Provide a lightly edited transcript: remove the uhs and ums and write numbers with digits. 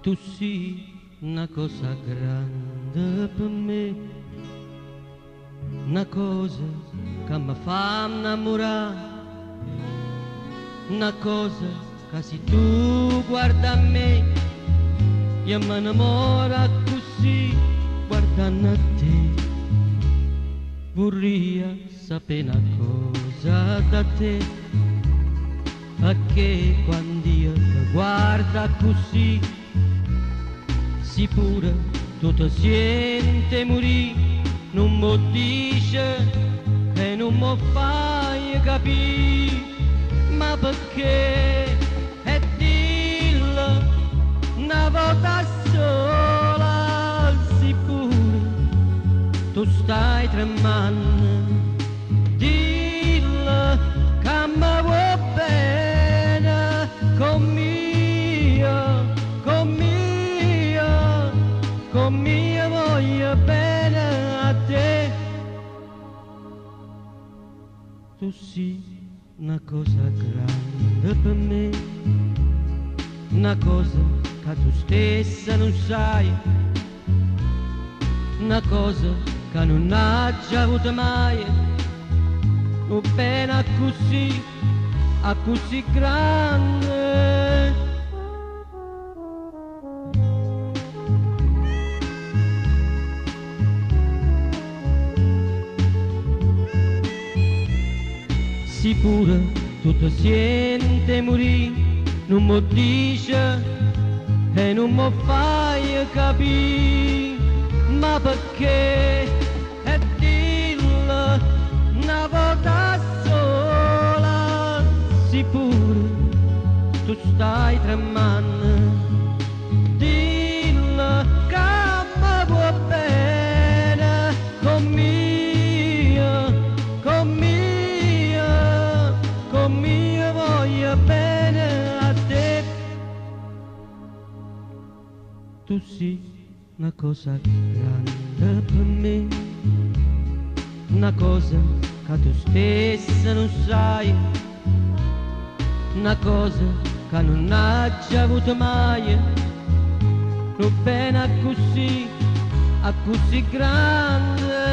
Tu sei una cosa grande per me, una cosa che mi fa innamorare, una cosa che se tu guarda a me, io mi innamoro così guardando a te. Vorrei sapere una cosa da te, perché quando io ti guardo così, sicuro tu ti senti morire, non mi dici e non mi fai capire, ma perché? E dillo una volta sola, sicuro tu stai tremando, dillo che mi vuoi bene, con mio, con mio, con mio voglio bene a te. Tu sei una cosa grande per me, una cosa che tu stessa non sai, una cosa che non hai già avuto mai, un bene così, a così grande. Sicuro tu ti senti morire, non mi dici e non mi fai capire, ma perché? E dillo una volta sola, sicuro tu stai tremando, dillo che mi vuoi bene, con mio, con mio, con mio voglio bene a te. Tu sei una cosa grande per me, una cosa che tu stessa non sai, una cosa che non hai già avuto mai, un bene così, così grande.